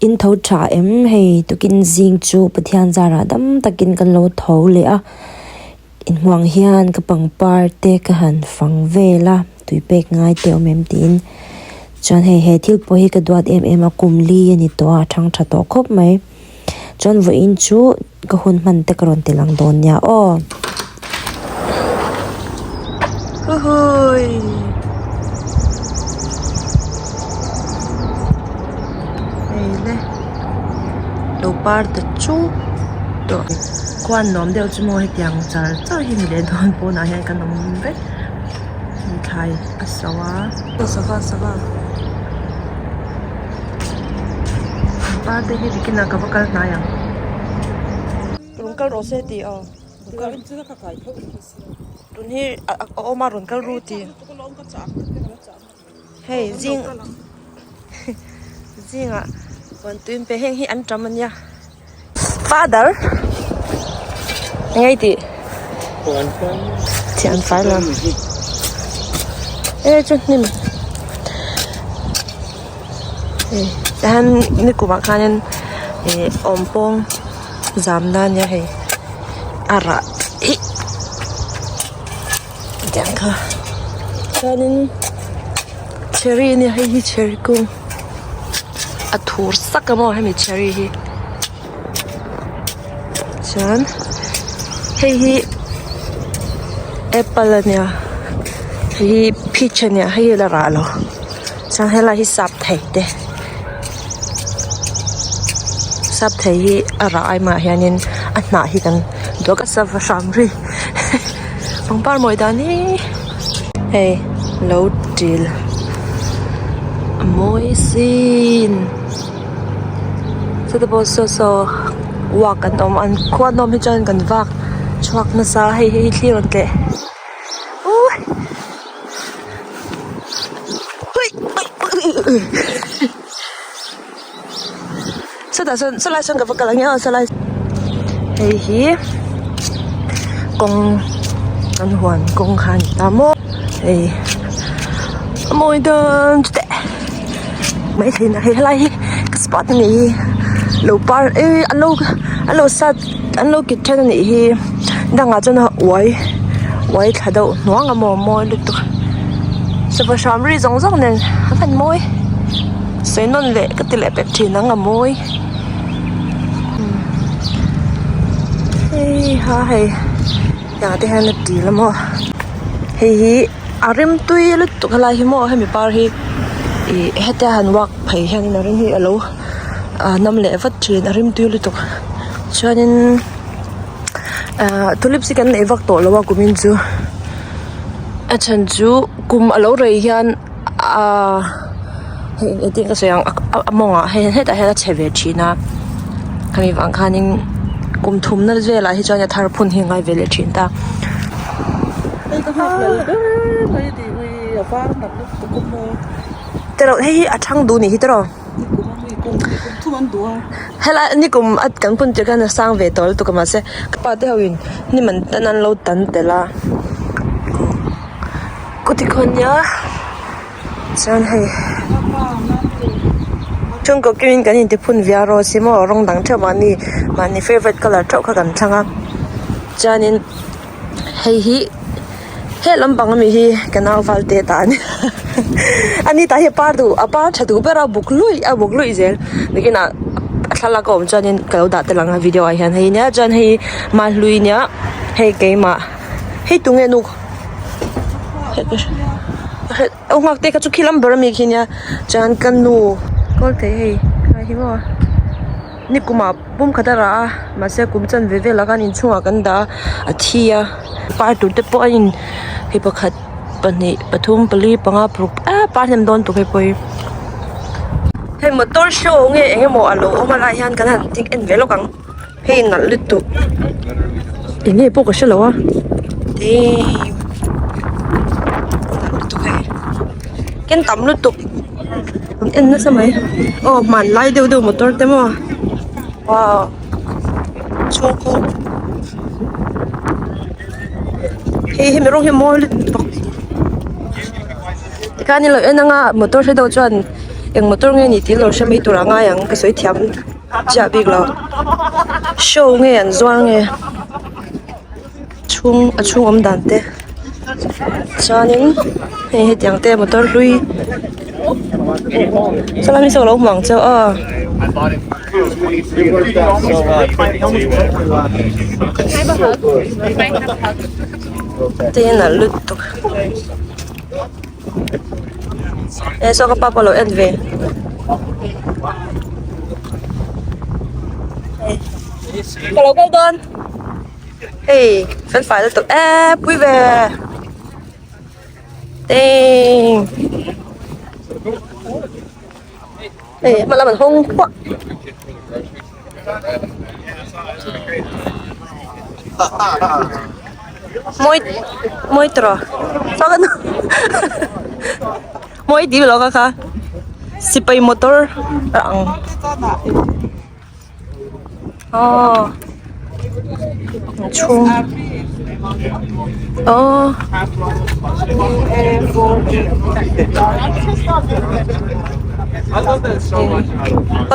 In tho tha em hei tukin zing chu Pathian zarah dam takin kan lo tho leh a inhmuang hian ka pangpar te ka han fang vel a tui pek ngai te awm em tiin chuan hei he thil pawh hi ka duat em em a kum li a ni tawh a a thang tha tawh khawp mai. Chuan vawiin chu ka hun hman te ka rawn ti lang dawn nia aw. Huhui. Hei le lo par ta chuk tawh khuan nuam deuh chu maw hetiang char char hi ni leh dawn pawnah hian kan awm vek thlai a so a. Sava sava. Pangpar te hi bikinah ka va kal hnai ang. Rawn kal rawh se tih aw. Tun hi a awm a rawn kal ru tih. Hei zing zingah rawn tuin pe heng hi an tam ania. Father engei tih thian fai lo e chu hnim hei tihian nikum ah khanin ih awm pawng zam na ania hei a rah hi tiang kha chuanin cherry ania hei hi cherry kung a thur sak a maw hemi cherry hi chuan hei hi apple ania hei hi peach ania hei hi la rah lo chuan helai hi sap thei te sap thei hi a rah ai mah hianin a hnah hi kan duak a sava hram ri pangpar mawi dan hi hei lo til a mawi sin chutah pawh saw saw walk an awm an khua an awm hi chuan kan vak chhuak nasa hei hi thli rawn tleh sawtah sawn sawlai sawn ka va kal ang e aw sawlai hei hi kawng kan huan kawng kha a ni ta maw hei a mawi dawn chuteh maithei na hei helai hi ka spot a nih hi lo par e an lo an lo sat an lo kit then a nih hi dangah chuan a uai uai thla deuh hnuang a maw mawi lutuk sava hram ri zawng zawng nen a van mawi sawi nawn leh ka ti leh pek thin ang a mawi hei ha hei tiang te hian a til a maw hei hi a rim tui lutuk helai hi maw hemi par hi ih hetia han walk phei hianin a rim hi alo ah nam leh vat thin a rim tui lutuk chuanin ah tulips hi kan neih vak tawh lo a kumin chu a chhan chu kum alo rei hian ah hei engtin ka sawi ang a mawngah hei hetah hian a chhe ve thin a khami vang khanin kum thumna velah hi chuan a thar phun hi a ngai ve leh thin ta. Tiraw hei hi a thang duh a nih hi tiraw helai nikum a kan phun tir khan a sang ve tawh lutuk a mahse ka pa te ho in hnim an tan a an lo tan tel a kutikhawn nia chuan hei chhungkaw kimin kan inti phun viau rawh si maw rawng dang theuh mahni mahni favourite colour theuh kha kan thlang a chuanin hei hi he lampang ami hi ka nau val te ta a ni ani tah hi a par duh a par tha duh ber a buk luih a buk luih zel nikinah a thlalak a awm chuanin ka lo dah tel ang a video ah hian hei nia chuan hei mahlui nia hei keimah hei tunge nu aw nghak te kha chu khi lam ber ami khi nia chuan ka nu kawl thei hei khai hi maw nikumah pum khat a rah a mahse kum chanve velah khan inchhungah kan dah a a thi a par tur te pawh a in hei pakhat pahnih pathum pali panga paruk ah par hnem dawn tur hei pawh hi hei motor show nge eng emaw a lo awm a lai hian kan han ding en ve lawk ang. Hei nalh lutuk eng nge pawh ka hrelo a damn nalh lutuk hei ken tam lutuk an en nasa mai aw hmanlai deuh deuh motor te maw wow chhung khu hei hemi rawng hi a mawi lutuk tikhan in lo en anga motor hre deuh chuan. Eng motor nge ni tih lo hre mai tur a ngai ang ka sawi thiam chiah bik lo. Show nge an zuar nge chhung a chhung awm dan te chuanin hei hetiang te motor hlui sawlai mi saw a lo hmu ang cheu aw. Te hi nalh lutuk. E saw ka pa pawh a lo en ve ka lo kal dawn hei fel fai lutuk e pui ve ding hei hma lam an hawng phuah. Mawi mawi tawh saw ka mawi tih lo ka kha sipai motor a ang aw chhung aw.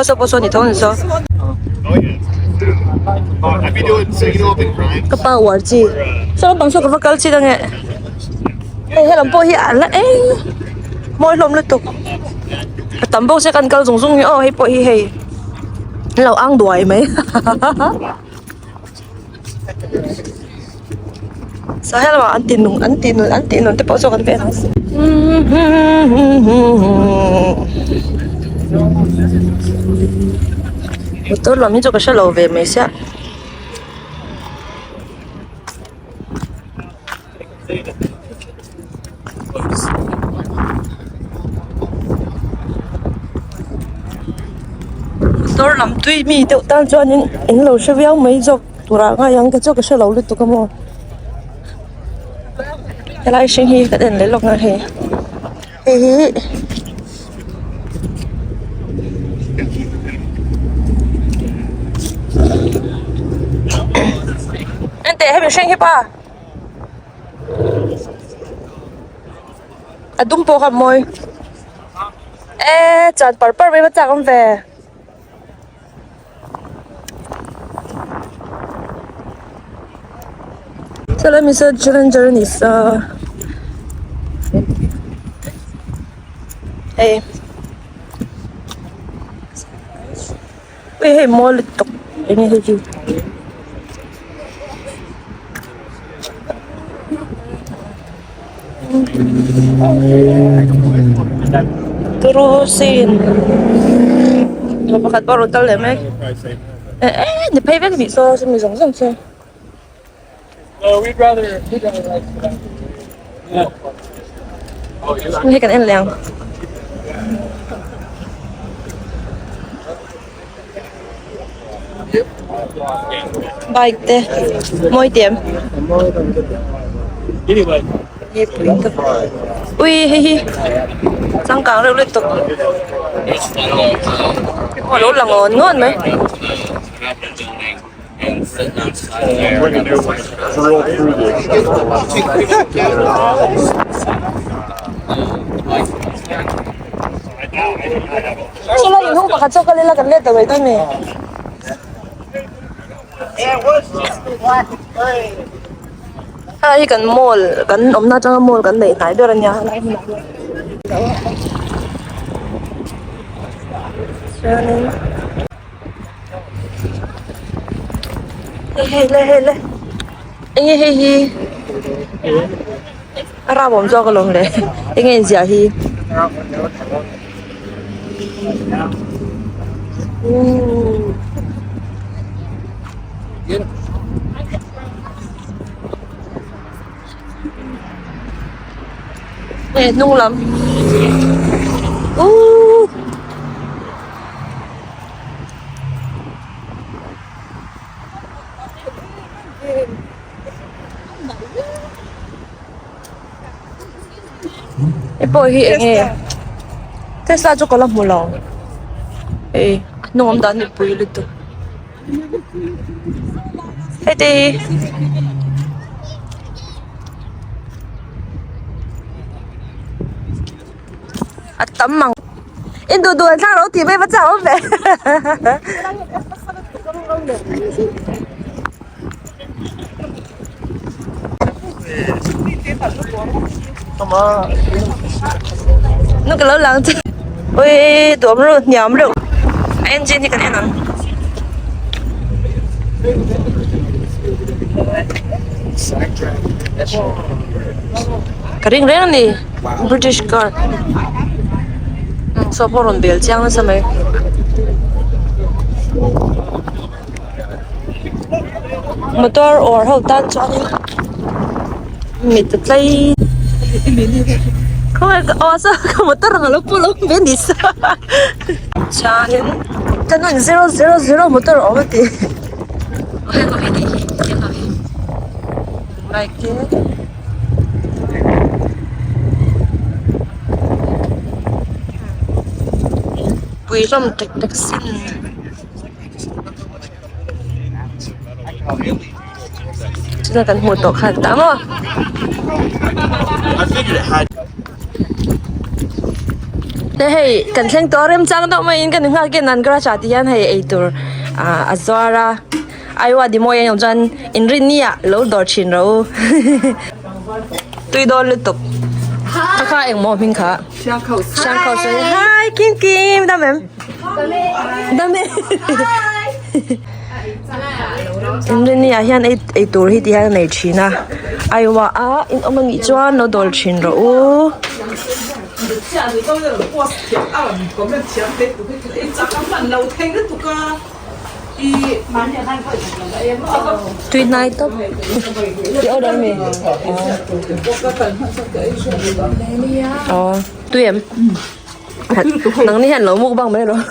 Saw pawh saw ni tho ni saw. Ka pa uar chi saw lampang saw ka va kal chhin ange hei helam pawh hi a la eng mawi hlawm lutuk a tam bawk sia kan kal zung zung hi aw hei pawh hi hei an lo ang duai mai saw helamah an ti nung an ti nun an tih nun te pawh saw kan vel motor lam hi chu ka hrelo ve mai sia. Motor lam tui mi deuh tan chuanin in lo hre viau mai zawk turah ngai ang ka chu ka hrelo lutuk a maw helai hring hi kan en leh lawk ang hei hei hi. Enteh hemi hring hi pa. A dum pawh kha mawi e chuan par par mai va chak awm ve. Sawlai mi saw challenger a ni sa hei hei mawi lutuk enge hei hi. Turu sin mi pakhat pawh a rawn kal leh mek eh eh ni phei vek anih saw chumi zawng zawng chu. Hei kan en leh ang. Bike te mawi tih em ui hei hi changkang reuh lutuk a lo lang awn awn mai. Sawlai inhung pakhat zawk kal ila kan let ta mai dawn mi. Helai hi kan mall kan awmna atanga mall kan neih hnai ber ania helai hmunah hian. Chuanin hei hei le hei le enge hei hi a ram awm zawk alawm le enge inziah hi. Hei hnung lam uuh. Hei pawh hi eng nge Tesla chu ka la hmu lo hei a hnung awm dan mipui lutuk hei te hi a tam ang. In duh duh an thlak lo tih mai va chak awm ve. Nu ka lo lang che. Ui duam reuh hniam reuh. A engine hi kan en ang. Ka ring reng a ni British car saw pawh rawn bel chiang nasa mai. Motor awr ho tan chuanin mit a tlai khawnge aw saw ka motor ang alo pu lo ve ni sa chuanin ka nun 000 motor a awm a ti bike te. Pui hlawm tek tek sin. Chuna kan hmuh tawh khan ta maw. Te hei kan thleng tawh a remchang deuh maiin kan inghak hian an garage ah ti hian hei eitur ah a zuar a Aiwa Dimawi a awm chuan inrinni ah lo dawr thin rawh u tui dawn lutuk kha kha engmaw hming kha Siangkhauh hi Kim Kim dam em. Dam e. Inrinni ah hian ei ei tur hi ti hian a nei thin a Aiwa a in awm anih chuan lo dawl thin rawh u. Tui hnai tawp i order ami aw tui em. Nang ni hian lo mukbang mai rawh.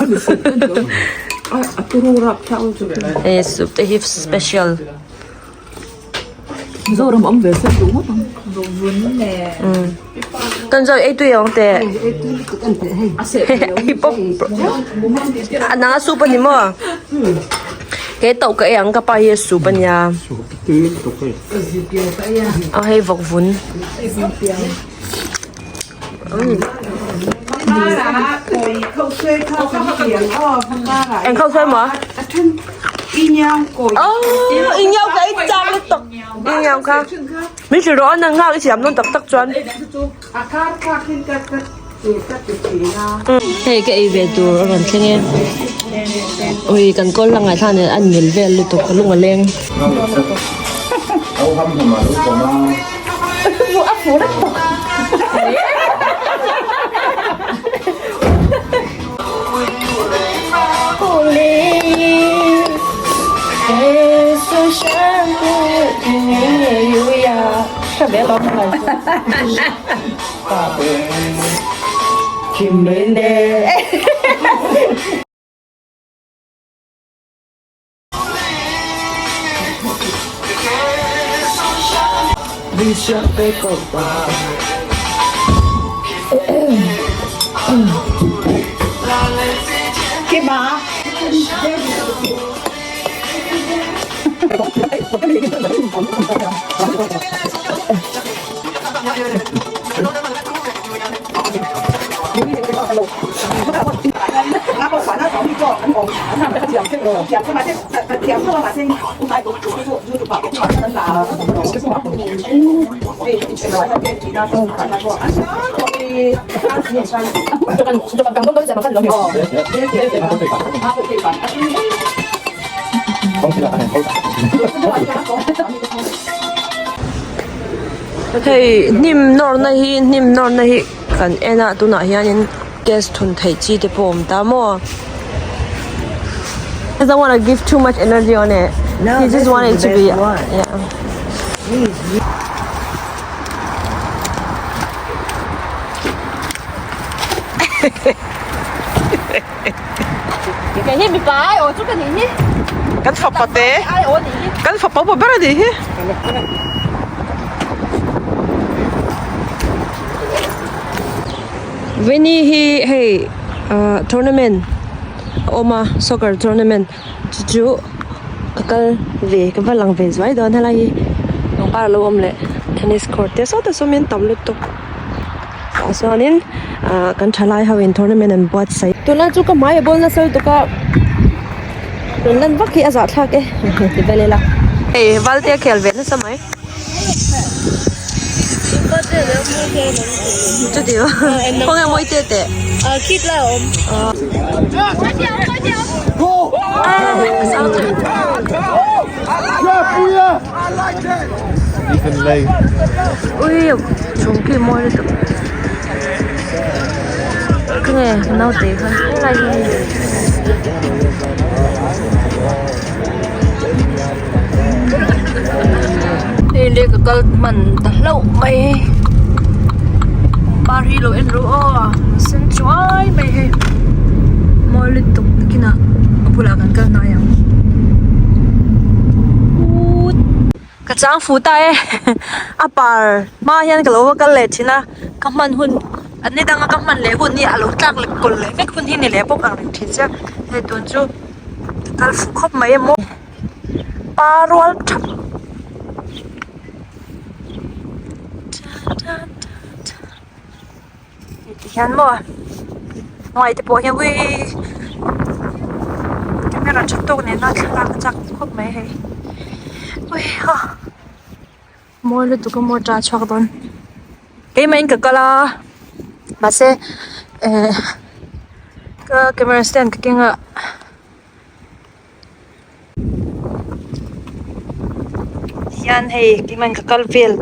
Hei soup te hi special. Mizoram awm ve se duh ngawt ang. Kan zo ei tui ang te. Ei pawp. Nang a soup a ni maw? Kei tauh ka ei ang ka pa hi a soup a nia. A hei vawk vun. Eng khau sawi maw? Oh, ingiau ka ei chak lutuk. Ingiau kha. Min hrilh rawh a nang nghak i thiam dawn tak tak chuan. Hei ka ei ve tur a rawn thleng e. Ui kan kawl la ngaihthla nen a nil vel lutuk ka lung a leng. Hei hnim nawrna hi hnim nawrna hi kan en a tunah hianin gas thun theih chi te pawh a awm ta maw doesn't want to give too much energy on it he just want it to be yeah Kan fapa te kan fapa upa ber a nih hi. Veni hi hei ah tournament a awm a soccer tournament chu chu ka kal ve ka va lang ve zuai dawn helai hi pangpar alo awm leh tennis court te sawtah saw mi an tam lutuk. Tah chuanin ah kan thalai ho in tournament an buatsaih. Tunlai chu ka hmai a bawl nasa lutuk a rawn lan vak hi a zahthlak e ti vel ila. Hei valte a khel ve nasa mai. Chuti khawnge mawi te teh. Ui chung khi mawi lutuk khawnge naute kha helai hi hei le ka kal hman ta hlauh mai pangpar hi lo en rawh aw a sen chuai mai hei mawi lutuk nakinah a bulah kan kal hnai ang ut ka chang fuh ta e a par hma hian ka lo va kal leh thin a ka hman hun an ni danga ka hman leh hun hi a lo tlak leh kawlh leh vek hun hi ni leh bawk ang reng thin sia hei tun chu ka kal fuh khawp mai a maw pa rual thap Hei ti hian maw hnuai te pawh hian uiii camera tha tawk nena thlalak a chak khawp mai hei ui ha mawi lutuk a maw ṭah chhuak dawn keimah in ka kal a mahse eh ka camera stand ka keng a. Hian hei keimah in ka kal vel.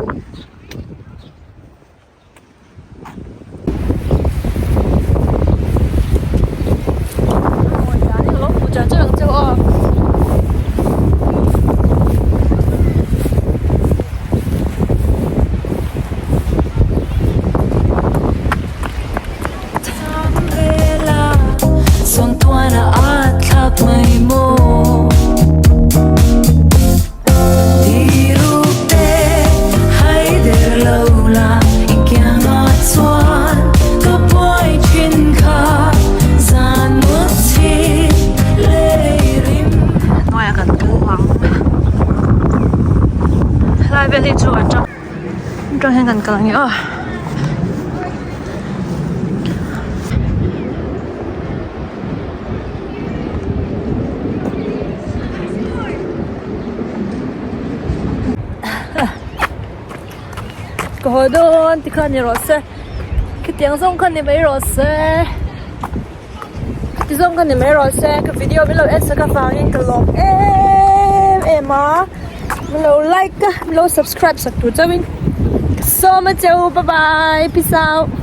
Hnuaiah kan kal ang helai vel hi chu a tang hian kan kal ang e aw. Ka haw dawn ti kha ni rawh se khitiang zawng kha ni mai rawh se khiti zawng kha ni mai rawh se ka video min lo en sak avangin ka lawm em em a min lo like a min lo subscribe sak tur chauhin ka sawm a che u bye bye peace out.